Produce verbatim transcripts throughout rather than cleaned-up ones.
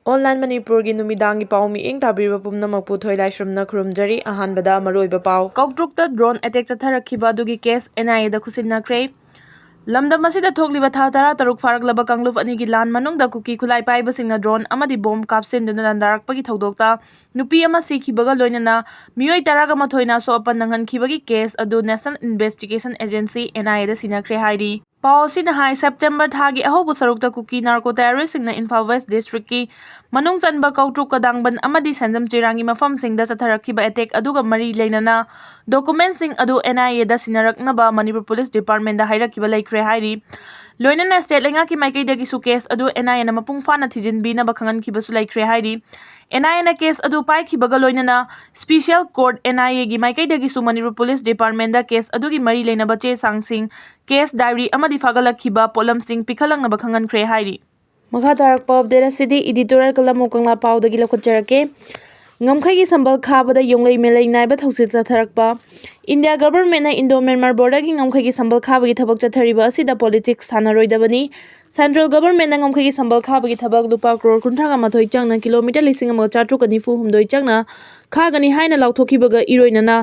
Online ꯃꯅꯤꯄꯨꯔꯒꯤ ꯅꯨꯃꯤꯗꯥꯡꯒꯤ ꯄꯥꯎ ꯃꯤꯠꯌꯦꯡ ꯇꯥꯕꯤꯔꯤꯕ ꯄꯨꯝꯅꯃꯛꯄꯨ ꯊꯣꯏꯂꯥꯏꯁ꯭ꯔꯝꯅ ꯈꯨꯔꯨꯝꯖꯔꯤ꯫ ꯑꯍꯥꯟꯕꯗ ꯃꯔꯨꯑꯣꯏꯕ ꯄꯥꯎ꯫ ꯀꯧꯇ꯭ꯔꯨꯛꯇ drone attack ꯆꯠꯊꯔꯛꯈꯤꯕ ꯑꯗꯨꯒꯤ case N I A ꯗ ꯈꯨꯠꯁꯤꯟꯅꯈ꯭ꯔꯦ꯫ ꯂꯝꯗꯝ ꯑꯁꯤꯗ ꯊꯣꯛꯂꯤꯕ ꯊꯥ ꯇꯔꯥꯇꯔꯨꯛ ꯐꯥꯔꯛꯂꯕ ꯀꯥꯡꯂꯨꯞ ꯑꯅꯤꯒꯤ ꯂꯥꯟ ꯃꯅꯨꯡꯗ ꯀꯨꯀꯤ ꯈꯨꯠꯂꯥꯏ ꯄꯥꯏꯕꯁꯤꯡꯅ drone ꯑꯃꯗꯤ bomb ꯀꯥꯞꯁꯤꯟꯗꯨꯅ ꯂꯥꯟꯗꯥꯔꯛꯄꯒꯤ ꯊꯧꯗꯣꯛꯇ ꯅꯨꯄꯤ ꯑꯃ ꯁꯤꯈꯤꯕꯒ ꯂꯣꯏꯅꯅ ꯃꯤꯑꯣꯏ ꯇꯔꯥꯒ ꯃꯥꯊꯣꯏꯅ ꯑꯁꯣꯛ ꯑꯄꯟ ꯅꯪꯍꯟꯈꯤꯕꯒꯤ case ꯑꯗꯨ National Investigation Agency, N I A ꯗ ꯁꯤꯟꯅꯈ꯭ꯔꯦ ꯍꯥꯏꯔꯤ꯫ ꯄꯥꯎ ꯑꯁꯤꯅ ꯍꯥꯏ, September ꯊꯥꯒꯤ ꯑꯍꯧꯕ ꯁꯔꯨꯛꯇ ꯀꯨꯀꯤ narco terrorist ꯁꯤꯡꯅ ꯏꯝꯐꯥꯜ West District ꯀꯤ ꯃꯅꯨꯡ ꯆꯟꯕ ꯀꯧꯇ꯭ꯔꯨꯛ, ꯀꯗꯥꯡꯕꯟ ꯑꯃꯗꯤ ꯁꯦꯟꯖꯝ ꯆꯤꯔꯥꯡꯒꯤ ꯃꯐꯝꯁꯤꯡꯗ ꯆꯠꯊꯔꯛꯈꯤꯕ attack ꯑꯗꯨꯒ ꯃꯔꯤ ꯂꯩꯅꯅ documents ꯁꯤꯡ ꯑꯗꯨ N I A the ꯁꯤꯟꯅꯔꯛꯅꯕ Manipur Police Department ꯗ ꯍꯥꯏꯔꯛꯈꯤꯕ ꯂꯩꯈ꯭ꯔꯦ ꯍꯥꯏꯔꯤ꯫ ꯂꯣꯏꯅꯅ state ꯂꯩꯉꯥꯛꯀꯤ ꯃꯥꯏꯀꯩꯗꯒꯤꯁꯨ case ꯑꯗꯨ N I A ꯅ ꯃꯄꯨꯡ ꯐꯥꯅ ꯊꯤꯖꯤꯟꯕꯤꯅꯕ ꯈꯪꯍꯟꯈꯤꯕꯁꯨ ꯂꯩꯈ꯭ꯔꯦ ꯍꯥꯏꯔꯤ꯫ N I A ꯅ case ꯑꯗꯨ ꯄꯥꯏꯈꯤꯕꯒ ꯂꯣꯏꯅꯅ special court N I A ꯒꯤ ꯃꯥꯏꯀꯩꯗꯒꯤꯁꯨ ꯃꯅꯤꯄꯨꯔ Police Department ꯗ case ꯑꯗꯨꯒꯤ ꯃꯔꯤ ꯂꯩꯅꯕ ꯆꯦ ꯆꯥꯡꯁꯤꯡ, case diary ꯑꯃꯗꯤ ꯐꯥꯒꯠꯂꯛꯈꯤꯕ ꯄꯣꯠꯂꯝꯁꯤꯡ ꯄꯤꯈꯠꯂꯛꯅꯕ ꯈꯪꯍꯟꯈ꯭ꯔꯦ ꯍꯥꯏꯔꯤ꯫ ꯃꯈꯥ ꯇꯥꯔꯛꯄ update ꯑꯁꯤꯗꯤ editorial ꯀꯂꯝ ꯑꯣꯛ ꯀꯪꯂꯥ ꯄꯥꯎꯗꯒꯤ ꯂꯧꯈꯠꯆꯔꯛꯀꯦ꯫ ꯉꯝꯈꯩꯒꯤ ꯁꯝꯕꯜ ꯈꯥꯕꯗ ꯌꯣꯡꯂꯩ ꯃꯦꯂꯩ ꯅꯥꯏꯕ ꯊꯧꯁꯤꯜ ꯆꯠꯊꯔꯛꯄ꯫ India government ꯅ Indo Myanmar border ꯒꯤ ꯉꯝꯈꯩꯒꯤ ꯁꯝꯕꯜ ꯈꯥꯕꯒꯤ ꯊꯕꯛ ꯆꯠꯊꯔꯤꯕ ꯑꯁꯤꯗ politics ꯁꯥꯟꯅꯔꯣꯏꯗꯕꯅꯤ꯫ Central government ꯅ ꯉꯝꯈꯩꯒꯤ ꯁꯝꯕꯜ ꯈꯥꯕꯒꯤ ꯊꯕꯛ ꯂꯨꯄꯥ crore ꯀꯨꯟꯊ꯭ꯔꯥꯒ ꯃꯥꯊꯣꯏ ꯆꯪꯅ kilometre ꯂꯤꯁꯤꯡ ꯑꯃꯒ ꯆꯥꯇ꯭ꯔꯨꯛꯀ ꯅꯤꯐꯨ ꯍꯨꯝꯗꯣꯏ ꯆꯪꯅ ꯈꯥꯒꯅꯤ ꯍꯥꯏꯅ ꯂꯥꯎꯊꯣꯛꯈꯤꯕꯒ ꯏꯔꯣꯏꯅꯅ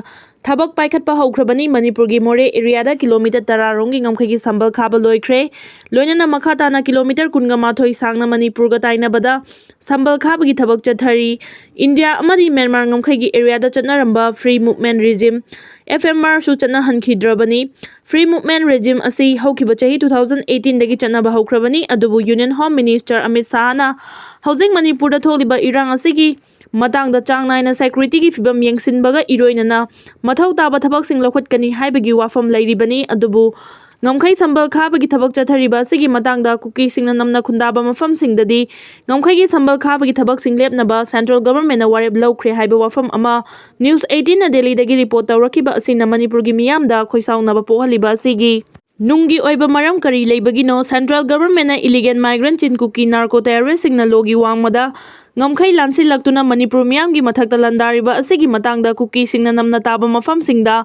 ꯊꯕꯛ ꯄꯥꯏꯈꯠꯄ ꯍꯧꯈ꯭ꯔꯕꯅꯤ꯫ ꯃꯅꯤꯄꯨꯔꯒꯤ ꯃꯣꯔꯦ area ꯗ kilometre ꯇꯔꯥ ꯔꯣꯝꯒꯤ ꯉꯝꯈꯩꯒꯤ ꯁꯝꯕꯜ ꯈꯥꯕ ꯂꯣꯏꯈ꯭ꯔꯦ꯫ ꯂꯣꯏꯅꯅ ꯃꯈꯥ ꯇꯥꯅ kilometre ꯀꯨꯟꯒ ꯃꯥꯊꯣꯏ ꯁꯥꯡꯅ ꯃꯅꯤꯄꯨꯔꯒ ꯇꯥꯏꯅꯕꯗ ꯁꯝꯕꯜ ꯈꯥꯕꯒꯤ ꯊꯕꯛ ꯆꯠꯊꯔꯤ꯫ India ꯑꯃꯗꯤ Myanmar ꯉꯝꯈꯩꯒꯤ area ꯗ ꯆꯠꯅꯔꯝꯕ Free Movement Regime, F M R ꯁꯨ ꯆꯠꯅꯍꯟꯈꯤꯗ꯭ꯔꯕꯅꯤ꯫ Free Movement Regime ꯑꯁꯤ ꯍꯧꯈꯤꯕ ꯆꯍꯤ two thousand eighteen ꯗꯒꯤ ꯆꯠꯅꯕ ꯍꯧꯈ꯭ꯔꯕꯅꯤ, ꯑꯗꯨꯕꯨ Union Home Minister ꯑꯃꯤꯠ ꯁꯥꯍꯅ ꯍꯧꯖꯤꯛ ꯃꯅꯤꯄꯨꯔꯗ ꯊꯣꯛꯂꯤꯕ ꯏꯔꯥꯡ ꯑꯁꯤꯒꯤ ꯃꯇꯥꯡꯗ ꯆꯥꯡ ꯅꯥꯏꯅ security ꯒꯤ ꯐꯤꯕꯝ ꯌꯦꯡꯁꯤꯟꯕꯒ ꯏꯔꯣꯏꯅꯅ ꯃꯊꯧ ꯇꯥꯕ ꯊꯕꯛꯁꯤꯡ ꯂꯧꯈꯠꯀꯅꯤ ꯍꯥꯏꯕꯒꯤ ꯋꯥꯐꯝ ꯂꯩꯔꯤꯕꯅꯤ꯫ ꯑꯗꯨꯕꯨ ꯉꯝꯈꯩ ꯁꯝꯕꯜ ꯈꯥꯕꯒꯤ ꯊꯕꯛ ꯆꯠꯊꯔꯤꯕ ꯑꯁꯤꯒꯤ ꯃꯇꯥꯡꯗ ꯀꯨꯀꯤꯁꯤꯡꯅ ꯅꯝꯅ ꯈꯨꯟꯗꯥꯕ ꯃꯐꯝꯁꯤꯡꯗꯗꯤ ꯉꯝꯈꯩꯒꯤ ꯁꯝꯕꯜ ꯈꯥꯕꯒꯤ ꯊꯕꯛꯁꯤꯡ ꯂꯦꯞꯅꯕ Central government ꯅ ꯋꯥꯔꯦꯞ ꯂꯧꯈ꯭ꯔꯦ ꯍꯥꯏꯕ ꯋꯥꯐꯝ ꯑꯃ News eighteen ꯅ ꯗꯦꯜꯂꯤꯗꯒꯤ report ꯇꯧꯔꯛꯈꯤꯕ ꯑꯁꯤꯅ ꯃꯅꯤꯄꯨꯔꯒꯤ ꯃꯤꯌꯥꯝꯗ ꯈꯣꯏꯁꯥꯎꯅꯕ ꯄꯣꯛꯍꯜꯂꯤꯕ ꯑꯁꯤꯒꯤ ꯅꯨꯡꯒꯤ ꯑꯣꯏꯕ ꯃꯔꯝ ꯀꯔꯤ ꯂꯩꯕꯒꯤꯅꯣ? Central government ꯅ illegal migrant ꯆꯤꯟ ꯀꯨꯀꯤ narco terrorist ꯁꯤꯡꯅ ꯂꯣꯒꯤ ꯋꯥꯡꯃꯗ ꯉꯝꯈꯩ ꯂꯥꯟꯁꯤꯜꯂꯛꯇꯨꯅ ꯃꯅꯤꯄꯨꯔ ꯃꯤꯌꯥꯝꯒꯤ ꯃꯊꯛꯇ ꯂꯥꯟꯗꯥꯔꯤꯕ ꯑꯁꯤꯒꯤ ꯃꯇꯥꯡꯗ ꯀꯨꯀꯤꯁꯤꯡꯅ ꯅꯝꯅ ꯇꯥꯕ ꯃꯐꯝꯁꯤꯡꯗ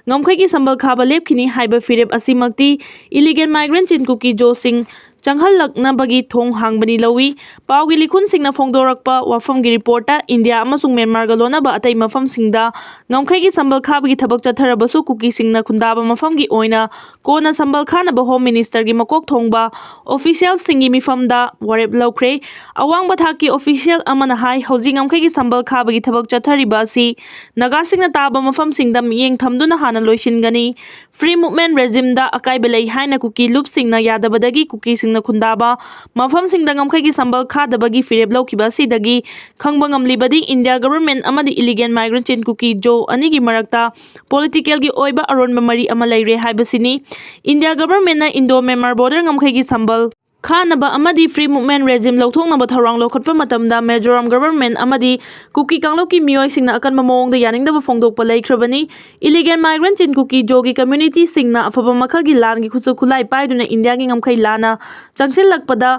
ꯉꯝꯈꯩꯒꯤ ꯁꯝꯕꯜ ꯈꯥꯕ ꯂꯦꯞꯈꯤꯅꯤ ꯍꯥꯏꯕ ꯐꯤꯔꯦꯞ ꯑꯁꯤꯃꯛꯇꯤ illegal migrant ꯆꯤꯟ ꯀꯨꯀꯤ ꯖꯣꯁꯤꯡ ꯆꯪꯍꯜꯂꯛꯅꯕꯒꯤ ꯊꯣꯡ ꯍꯥꯡꯕꯅꯤ ꯂꯧꯏ꯫ ꯄꯥꯎꯒꯤ ꯂꯤꯈꯨꯟꯁꯤꯡꯅ ꯐꯣꯡꯗꯣꯔꯛꯄ ꯋꯥꯐꯝꯒꯤ ꯔꯤꯄꯣꯔꯠꯇ ꯏꯟꯗꯤꯌꯥ ꯑꯃꯁꯨꯡ ꯃ꯭ꯌꯥꯟꯃꯥꯔꯒ ꯂꯣꯟꯅꯕ ꯑꯇꯩ ꯃꯐꯝꯁꯤꯡꯗ ꯉꯝꯈꯩꯒꯤ ꯁꯝꯕꯜ ꯈꯥꯕꯒꯤ ꯊꯕꯛ ꯆꯠꯊꯔꯕꯁꯨ ꯀꯨꯀꯤꯁꯤꯡꯅ ꯈꯨꯟꯗꯥꯕ ꯃꯐꯝꯒꯤ ꯑꯣꯏꯅ ꯀꯣꯟꯅ ꯁꯝꯕꯜ ꯈꯥꯅꯕ ꯍꯣꯝ ꯃꯤꯅꯤꯁꯇꯔꯒꯤ ꯃꯀꯣꯛ ꯊꯣꯡꯕ ꯑꯣꯐꯤꯁꯤꯌꯦꯜꯁꯤꯡꯒꯤ ꯃꯤꯐꯝꯗ ꯋꯥꯔꯦꯞ ꯂꯧꯈ꯭ꯔꯦ꯫ ꯑꯋꯥꯡꯕ ꯊꯥꯛꯀꯤ ꯑꯣꯐꯤꯁꯤꯌꯦꯜ ꯑꯃꯅ ꯍꯥꯏ, ꯍꯧꯖꯤꯛ ꯉꯝꯈꯩꯒꯤ ꯁꯝꯕꯜ ꯈꯥꯕꯒꯤ ꯊꯕꯛ ꯆꯠꯊꯔꯤꯕ ꯑꯁꯤ ꯅꯥꯒꯥꯁꯤꯡꯅ ꯇꯥꯕ ꯃꯐꯝꯁꯤꯡꯗ ꯃꯤꯠꯌꯦꯡ ꯊꯝꯗꯨꯅ ꯍꯥꯟꯅ ꯂꯣꯏꯁꯤꯟꯒꯅꯤ꯫ ꯐ꯭ꯔꯤ ꯃꯨꯚꯃꯦꯟꯠ ꯔꯦꯖꯤꯝꯗ ꯑꯀꯥꯏꯕ ꯂꯩ ꯍꯥꯏꯅ ꯀꯨꯀꯤ ꯂꯨꯞꯁꯤꯡꯅ ꯌꯥꯗꯕꯗꯒꯤ ꯀꯨꯀꯤꯁꯤꯡꯅ ꯈꯨꯟꯗꯥꯕ ꯃꯐꯝꯁꯤꯡꯗ ꯉꯝꯈꯩꯒꯤ ꯁꯝꯕꯜ ꯈꯥꯗꯕꯒꯤ ꯐꯤꯔꯦꯞ ꯂꯧꯈꯤꯕ ꯑꯁꯤꯗꯒꯤ ꯈꯪꯕ ꯉꯝꯂꯤꯕꯗꯤ ꯏꯟꯗꯤꯌꯥ ꯒꯕꯔꯃꯦꯟꯠ ꯑꯃꯗꯤ ꯏꯂꯤꯒꯦꯟ ꯃꯥꯏꯒ꯭ꯔꯦꯟꯠ ꯆꯤꯟ ꯀꯨꯀꯤ ꯖꯣ ꯑꯅꯤꯒꯤ ꯃꯔꯛꯇ ꯄꯣꯂꯤꯇꯤꯀꯦꯜꯒꯤ ꯑꯣꯏꯕ ꯑꯔꯣꯟꯕ ꯃꯔꯤ ꯑꯃ ꯂꯩꯔꯦ ꯍꯥꯏꯕꯁꯤꯅꯤ꯫ ꯏꯟꯗꯤꯌꯥ ꯒꯕꯔꯃꯦꯟꯠꯅ ꯏꯟꯗꯣ ꯃ꯭ꯌꯥꯟꯃꯥꯔ ꯕꯣꯔꯗꯔ ꯉꯝꯈꯩꯒꯤ ꯁꯝꯕꯜ ꯈꯥꯅꯕ ꯑꯃꯗꯤ ꯐ꯭ꯔꯤ ꯃꯨꯚꯃꯦꯟꯠ ꯔꯦꯖꯤꯝ ꯂꯧꯊꯣꯛꯅꯕ ꯊꯧꯔꯥꯡ ꯂꯧꯈꯠꯄ ꯃꯇꯝꯗ ꯃꯤꯖꯣꯔꯥꯝ ꯒꯕꯔꯃꯦꯟꯠ ꯑꯃꯗꯤ ꯀꯨꯀꯤ ꯀꯥꯡꯂꯨꯞꯀꯤ ꯃꯤꯑꯣꯏꯁꯤꯡꯅ ꯑꯀꯟꯕ ꯃꯑꯣꯡꯗ ꯌꯥꯅꯤꯡꯗꯕ ꯐꯣꯡꯗꯣꯛꯄ ꯂꯩꯈ꯭ꯔꯕꯅꯤ꯫ ꯏꯂꯤꯒꯦꯟ ꯃꯥꯏꯒ꯭ꯔꯦꯟꯠ ꯆꯤꯟ ꯀꯨꯀꯤ ꯖꯣꯒꯤ ꯀꯝꯃ꯭ꯌꯨꯅꯤꯇꯤꯁꯤꯡꯅ ꯑꯐꯕ ꯃꯈꯜꯒꯤ ꯂꯥꯟꯒꯤ ꯈꯨꯠꯁꯨ ꯈꯨꯠꯂꯥꯏ ꯄꯥꯏꯗꯨꯅ ꯏꯟꯗꯤꯌꯥꯒꯤ ꯉꯝꯈꯩ ꯂꯥꯟꯅ ꯆꯪꯁꯤꯜꯂꯛꯄꯗ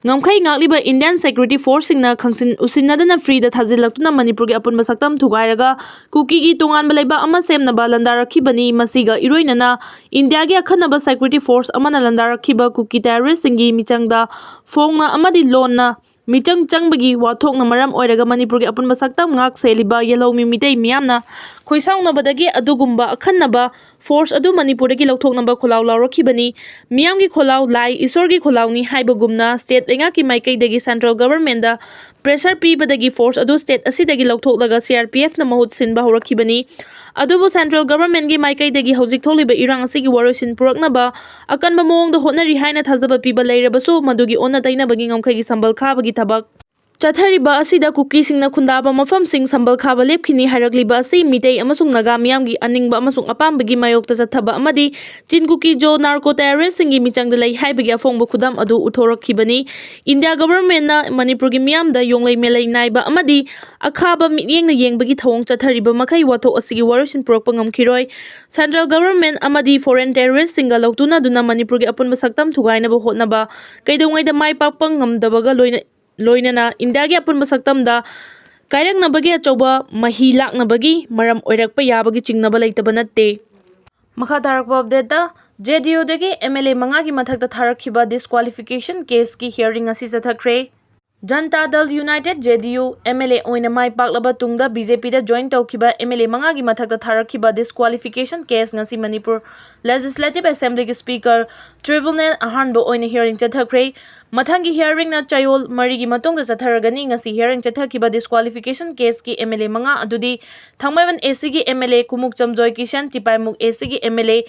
ꯉꯝꯈꯩ ꯉꯥꯛꯂꯤꯕ ꯏꯟꯗꯤꯌꯥꯟ ꯁꯦꯀ꯭ꯌꯨꯔꯤꯇꯤ ꯐꯣꯔꯁꯁꯤꯡꯅ ꯈꯪꯁꯤꯟ ꯎꯁꯤꯟꯅꯗꯅ ꯐ꯭ꯔꯤꯗ ꯊꯥꯖꯤꯜꯂꯛꯇꯨꯅ ꯃꯅꯤꯄꯨꯔꯒꯤ ꯑꯄꯨꯟꯕ ꯁꯛꯇꯝ ꯊꯨꯒꯥꯏꯔꯒ ꯀꯨꯀꯤꯒꯤ ꯇꯣꯉꯥꯟꯕ ꯂꯩꯕꯥꯛ ꯑꯃ ꯁꯦꯝꯅꯕ ꯂꯥꯟꯗꯥꯔꯛꯈꯤꯕꯅꯤ꯫ ꯃꯁꯤꯒ ꯏꯔꯣꯏꯅꯅ ꯏꯟꯗꯤꯌꯥꯒꯤ ꯑꯈꯟꯅꯕ ꯁꯦꯀ꯭ꯌꯨꯔꯤꯇꯤ ꯐꯣꯔꯁ ꯑꯃꯅ ꯂꯥꯟꯗꯥꯔꯛꯈꯤꯕ ꯀꯨꯀꯤ ꯇꯦꯔꯣꯔꯤꯁꯁꯤꯡꯒꯤ ꯃꯤꯆꯪꯗ ꯐꯣꯡꯅ ꯑꯃꯗꯤ ꯂꯣꯟꯅ ꯃꯤꯆꯪ ꯆꯪꯕꯒꯤ ꯋꯥꯊꯣꯛꯅ ꯃꯔꯝ ꯑꯣꯏꯔꯒ ꯃꯅꯤꯄꯨꯔꯒꯤ ꯑꯄꯨꯟꯕ ꯁꯛꯇꯝ ꯉꯥꯛ ꯁꯦꯜꯂꯤꯕ ꯌꯦꯜꯍꯧꯃꯤ ꯃꯤꯇꯩ ꯃꯤꯌꯥꯝꯅ ꯈꯣꯏꯁꯥꯎꯅꯕꯗꯒꯤ ꯑꯗꯨꯒꯨꯝꯕ ꯑꯈꯟꯅꯕ ꯐꯣꯔꯁ ꯑꯗꯨ ꯃꯅꯤꯄꯨꯔꯗꯒꯤ ꯂꯧꯊꯣꯛꯅꯕ ꯈꯣꯜꯂꯥꯎ ꯂꯥꯎꯔꯛꯈꯤꯕꯅꯤ꯫ ꯃꯤꯌꯥꯝꯒꯤ ꯈꯣꯜꯂꯥꯎ ꯂꯥꯏ ꯏꯁꯣꯔꯒꯤ ꯈꯣꯜꯂꯥꯎꯅꯤ ꯍꯥꯏꯕꯒꯨꯝꯅ ꯁ꯭ꯇꯦꯠ ꯂꯩꯉꯥꯛꯀꯤ ꯃꯥꯏꯀꯩꯗꯒꯤ ꯁꯦꯟꯇ꯭ꯔꯦꯜ ꯒꯕꯔꯃꯦꯟꯗ ꯄ꯭ꯔꯦꯁꯔ ꯄꯤꯕꯗꯒꯤ ꯐꯣꯔꯁ ꯑꯗꯨ ꯁ꯭ꯇꯦꯠ ꯑꯁꯤꯗꯒꯤ ꯂꯧꯊꯣꯛꯂꯒ ꯁꯤ ꯑꯥꯔ ꯄꯤ ꯑꯦꯐꯅ ꯃꯍꯨꯠ ꯁꯤꯟꯕ ꯍꯧꯔꯛꯈꯤꯕꯅꯤ꯫ ꯑꯗꯨꯕꯨ ꯁꯦꯟꯇ꯭ꯔꯦꯜ ꯒꯕꯔꯃꯦꯟꯒꯤ ꯃꯥꯏꯀꯩꯗꯒꯤ ꯍꯧꯖꯤꯛ ꯊꯣꯛꯂꯤꯕ ꯏꯔꯥꯡ ꯑꯁꯤꯒꯤ ꯋꯥꯔꯣꯏꯁꯤꯟ ꯄꯨꯔꯛꯅꯕ ꯑꯀꯟꯕ ꯃꯑꯣꯡꯗ ꯍꯣꯠꯅꯔꯤ ꯍꯥꯏꯅ ꯊꯥꯖꯕ ꯄꯤꯕ ꯂꯩꯔꯕꯁꯨ ꯃꯗꯨꯒꯤ ꯑꯣꯟꯅ ꯇꯩꯅꯕꯒꯤ ꯉꯝꯈꯩꯒꯤ ꯁꯝꯕꯜ ꯈꯥꯕꯒꯤ ꯊꯕꯛ ꯆꯠꯊꯔꯤꯕ ꯑꯁꯤꯗ ꯀꯨꯀꯤꯁꯤꯡꯅ ꯈꯨꯟꯗꯥꯕ ꯃꯐꯝꯁꯤꯡ ꯁꯝꯕꯜ ꯈꯥꯕ ꯂꯦꯞꯈꯤꯅꯤ ꯍꯥꯏꯔꯛꯂꯤꯕ ꯑꯁꯤ ꯃꯤꯇꯩ ꯑꯃꯁꯨꯡ ꯅꯥꯒꯥ ꯃꯤꯌꯥꯝꯒꯤ ꯑꯅꯤꯡꯕ ꯑꯃꯁꯨꯡ ꯑꯄꯥꯝꯕꯒꯤ ꯃꯥꯌꯣꯛꯇ ꯆꯠꯊꯕ ꯑꯃꯗꯤ ꯆꯤꯟ ꯀꯨꯀꯤ ꯖꯣ ꯅꯥꯔꯀꯣ ꯇꯦꯔꯣꯔꯤꯁꯁꯤꯡꯒꯤ ꯃꯤꯆꯪꯗ ꯂꯩ ꯍꯥꯏꯕꯒꯤ ꯑꯐꯣꯡꯕ ꯈꯨꯗꯝ ꯑꯗꯨ ꯎꯠꯊꯣꯔꯛꯈꯤꯕꯅꯤ꯫ ꯏꯟꯗꯤꯌꯥ ꯒꯕꯔꯃꯦꯟꯅ ꯃꯅꯤꯄꯨꯔꯒꯤ ꯃꯤꯌꯥꯝꯗ ꯌꯣꯡꯂꯩ ꯃꯦꯂꯩ ꯅꯥꯏꯕ ꯑꯃꯗꯤ ꯑꯈꯥꯕ ꯃꯤꯠꯌꯦꯡꯅ ꯌꯦꯡꯕꯒꯤ ꯊꯧꯑꯣꯡ ꯆꯠꯊꯔꯤꯕ ꯃꯈꯩ ꯋꯥꯊꯣꯛ ꯑꯁꯤꯒꯤ ꯋꯥꯔꯣꯏꯁꯤꯟ ꯄꯨꯔꯛꯄ ꯉꯝꯈꯤꯔꯣꯏ꯫ ꯁꯦꯟꯇ꯭ꯔꯦꯜ ꯒꯕꯔꯃꯦꯟ ꯑꯃꯗꯤ ꯐꯣꯔꯦꯟ ꯇꯦꯔꯣꯔꯤꯁꯁꯤꯡꯒ ꯂꯧꯇꯨꯅꯗꯨꯅ ꯃꯅꯤꯄꯨꯔꯒꯤ ꯑꯄꯨꯟꯕ ꯁꯛꯇꯝ ꯊꯨꯒꯥꯏꯅꯕ ꯍꯣꯠꯅꯕ ꯀꯩꯗꯧꯉꯩꯗ ꯃꯥꯏ ꯄꯥꯛꯄ ꯉꯝꯗꯕꯒ ꯂꯣꯏꯅ ꯂꯣꯏꯅꯅ ꯏꯟꯗꯤꯌꯥꯒꯤ ꯑꯄꯨꯟꯕ ꯁꯛꯇꯝꯗ ꯀꯥꯏꯔꯛꯅꯕꯒꯤ ꯑꯆꯧꯕ ꯃꯍꯤ ꯂꯥꯛꯅꯕꯒꯤ ꯃꯔꯝ ꯑꯣꯏꯔꯛꯄ ꯌꯥꯕꯒꯤ ꯆꯤꯡꯅꯕ ꯂꯩꯇꯕ ꯅꯠꯇꯦ꯫ ꯃꯈꯥ ꯇꯥꯔꯛꯄ ꯑꯞꯗꯦꯠꯇ ꯖꯦ ꯗꯤ ꯌꯨꯗꯒꯤ ꯑꯦꯝ ꯑꯦꯜ ꯑꯦ ꯃꯉꯥꯒꯤ ꯃꯊꯛꯇ ꯊꯥꯔꯛꯈꯤꯕ disqualification caseꯀꯤ hearing ꯉꯁꯤ ꯆꯠꯊꯈ꯭ꯔꯦ꯫ Janata Dal united, J D U, M L A ꯑꯣꯏꯅ ꯃꯥꯏ ꯄꯥꯛꯂꯕ ꯇꯨꯡꯗ ꯕꯤ ꯖꯦ ꯄꯤꯗ join ꯇꯧꯈꯤꯕ ꯑꯦꯝ ꯑꯦꯜ ꯑꯦ ꯃꯉꯥꯒꯤ ꯃꯊꯛꯇ ꯊꯥꯔꯛꯈꯤꯕ disqualification case ꯉꯁꯤ ꯃꯅꯤꯄꯨꯔ Legislative Assemblyꯒꯤ Speaker tribunal ꯑꯍꯥꯟꯕ ꯑꯣꯏꯅ hearing ꯆꯠꯊꯈ꯭ꯔꯦ꯫ ꯃꯊꯪꯒꯤ hearingꯅ ꯆꯌꯣꯜ ꯃꯔꯤꯒꯤ ꯃꯇꯨꯡꯗ ꯆꯠꯊꯔꯒꯅꯤ꯫ ꯉꯁꯤ hearing ꯆꯠꯊꯈꯤꯕ disqualification caseꯀꯤ ꯑꯦꯝ ꯑꯦꯜ ꯑꯦ ꯃꯉꯥ ꯑꯗꯨꯗꯤ ꯊꯥꯡꯃꯩꯕꯟ ꯑꯦ ꯁꯤꯒꯤ M L A ꯀꯨꯃꯨꯛ ꯆꯝꯖꯣꯏ Kisan, Tipaimukh A ꯁꯤꯒꯤ ꯑꯦꯝ ꯑꯦꯜ ꯑꯦ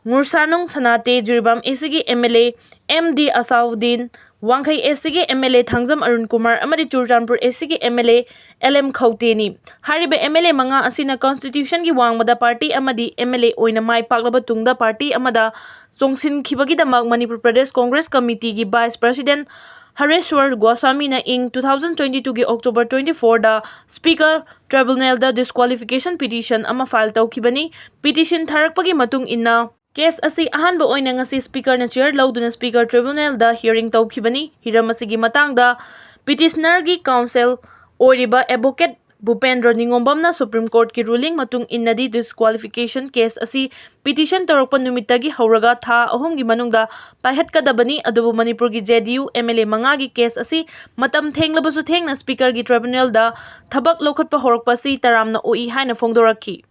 ꯉꯨꯔꯁꯥꯅꯨꯡ ꯁꯅꯥꯇꯦ, ꯖꯤꯔꯤꯕꯥꯝ ꯑꯦ ꯁꯤꯒꯤ M L A M D Ashabuddin, Wangkhei A ꯁꯤꯒꯤ M L A Thangjam Arun Kumar ꯑꯃꯗꯤ ꯆꯨꯔꯆꯥꯟꯄꯨꯔ ꯑꯦ ꯁꯤꯒꯤ M L A L M ꯈꯧꯇꯦꯅꯤ꯫ ꯍꯥꯏꯔꯤꯕ ꯑꯦꯝ ꯑꯦꯜ ꯑꯦ ꯃꯉꯥ ꯑꯁꯤꯅ constitutionꯒꯤ ꯋꯥꯡꯃꯗ party ꯑꯃꯗꯤ ꯑꯦꯝ ꯑꯦꯜ ꯑꯦ ꯑꯣꯏꯅ ꯃꯥꯏ ꯄꯥꯛꯂꯕ ꯇꯨꯡꯗ party ꯑꯃꯗ ꯆꯣꯡꯁꯤꯟꯈꯤꯕꯒꯤꯗꯃꯛ ꯃꯅꯤꯄꯨꯔ ꯄ꯭ꯔꯗꯦꯁ ꯀꯣꯡꯒ꯭ꯔꯦꯁ ꯀꯃꯤꯇꯤꯒꯤ vice president ꯍꯔꯦꯁ꯭ꯋꯔ ꯒꯣꯁ꯭ꯋꯥꯃꯤꯅ ꯏꯪ two thousand twenty twoꯒꯤ October twenty fourꯗ Speaker tribunalꯗ disqualification petition ꯑꯃ file ꯇꯧꯈꯤꯕꯅꯤ꯫ Petition ꯊꯥꯔꯛꯄꯒꯤ ꯃꯇꯨꯡ ꯏꯟꯅ case ꯑꯁꯤ ꯑꯍꯥꯟꯕ ꯑꯣꯏꯅ ꯉꯁꯤ Speakerꯅ chair ꯂꯧꯗꯨꯅ Speaker tribunalꯗ hearing ꯇꯧꯈꯤꯕꯅꯤ꯫ ꯍꯤꯔꯝ ꯑꯁꯤꯒꯤ ꯃꯇꯥꯡꯗ petitionerꯒꯤ counsel ꯑꯣꯏꯔꯤꯕ advocate ꯚꯨꯄꯦꯟꯗ꯭ꯔ ꯅꯤꯉꯣꯝꯕꯝꯅ Supreme Courtꯀꯤ ruling ꯃꯇꯨꯡ ꯏꯟꯅꯗꯤ disqualification case ꯑꯁꯤ petition ꯇꯧꯔꯛꯄ ꯅꯨꯃꯤꯠꯇꯒꯤ ꯍꯧꯔꯒ ꯊꯥ ꯑꯍꯨꯝꯒꯤ ꯃꯅꯨꯡꯗ ꯄꯥꯏꯈꯠꯀꯗꯕꯅꯤ, ꯑꯗꯨꯕꯨ ꯃꯅꯤꯄꯨꯔꯒꯤ J D U M L A ꯃꯉꯥꯒꯤ case ꯑꯁꯤ ꯃꯇꯝ ꯊꯦꯡꯂꯕꯁꯨ ꯊꯦꯡꯅ Speakerꯒꯤ tribunalꯗ ꯊꯕꯛ ꯂꯧꯈꯠꯄ ꯍꯧꯔꯛꯄ ꯑꯁꯤ ꯇꯔꯥꯝꯅ ꯑꯣꯛꯏ ꯍꯥꯏꯅ ꯐꯣꯡꯗꯣꯔꯛꯈꯤ꯫